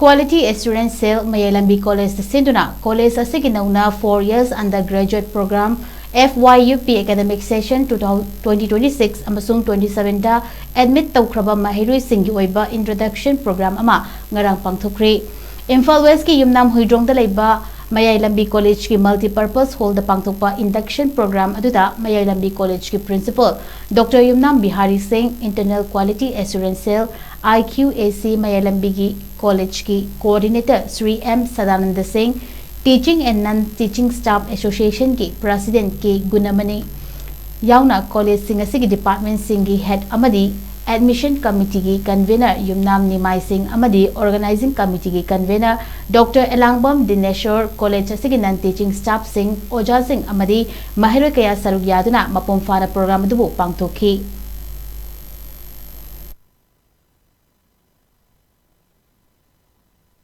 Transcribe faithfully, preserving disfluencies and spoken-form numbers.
Quality Assurance Cell ꯃꯌꯥꯏ ꯂꯝꯕꯤ ꯀꯣꯂꯦꯖꯇ ꯁꯤꯟꯗꯨꯅ ꯀꯣꯂꯦꯖ ꯑꯁꯤꯒꯤ ꯅꯧꯅ four years undergraduate program F Y U P academic session two thousand, twenty twenty-six ꯑꯃꯁꯨꯡ twenty-sevenꯗ admit ꯇꯧꯈ꯭ꯔꯕ ꯃꯍꯩꯔꯣꯏꯁꯤꯡꯒꯤ ꯑꯣꯏꯕ introduction program ꯑꯃ ꯉꯔꯥꯡ ꯄꯥꯡꯊꯣꯛꯈ꯭ꯔꯦ꯫ ꯏꯝꯐꯥꯜ ꯋꯦꯁꯀꯤ ꯌꯨꯝꯅꯥꯝ ꯍꯨꯏꯗ꯭ꯔꯣꯡꯗ ꯂꯩꯕ ꯃꯌꯥꯏ ꯂꯝꯕꯤ ꯀꯣꯂꯦꯖꯀꯤ multipurpose hallꯗ ꯄꯥꯡꯊꯣꯛꯄ induction program ꯑꯗꯨꯗ ꯃꯌꯥꯏ ꯂꯝꯕꯤ ꯀꯣꯂꯦꯖꯀꯤ principal Doctor ꯌꯨꯝꯅꯥꯝ ꯕꯤꯍꯥꯔꯤ ꯁꯤꯡ, Internal Quality Assurance Cell, I Q A C ꯃꯌꯥꯏ ꯂꯝꯕꯤꯒꯤ ꯀꯣꯂꯦꯖꯀꯤ coordinator ꯁ꯭ꯔꯤ ꯑꯦꯝ ꯁꯗꯥꯅꯟꯗ ꯁꯤꯡ, Teaching and Non-Teaching Staff Associationꯒꯤ president ꯀꯦ ꯒꯨꯅꯃꯅꯤ ꯌꯥꯎꯅ ꯀꯣꯂꯦꯖꯁꯤꯡ ꯑꯁꯤꯒꯤ departmentꯁꯤꯡꯒꯤ head ꯑꯃꯗꯤ admission committeeꯒꯤ convener ꯌꯨꯝꯅꯥꯝ ꯅꯤꯃꯥꯏ ꯁꯤꯡ ꯑꯃꯗꯤ organizing committeeꯒꯤ convener Doctor ꯑꯦꯂꯥꯡꯕꯝ ꯗꯤꯅꯦꯁꯣꯔ, ꯀꯣꯂꯦꯖ ꯑꯁꯤꯒꯤ non-teaching staffꯁꯤꯡ, ꯑꯣꯖꯥꯁꯤꯡ ꯑꯃꯗꯤ ꯃꯍꯩꯔꯣꯏ ꯀꯌꯥ ꯁꯔꯨꯛ ꯌꯥꯗꯨꯅ ꯃꯄꯨꯡ ꯐꯥꯅ program ꯑꯗꯨꯕꯨ ꯄꯥꯡꯊꯣꯛꯈꯤ꯫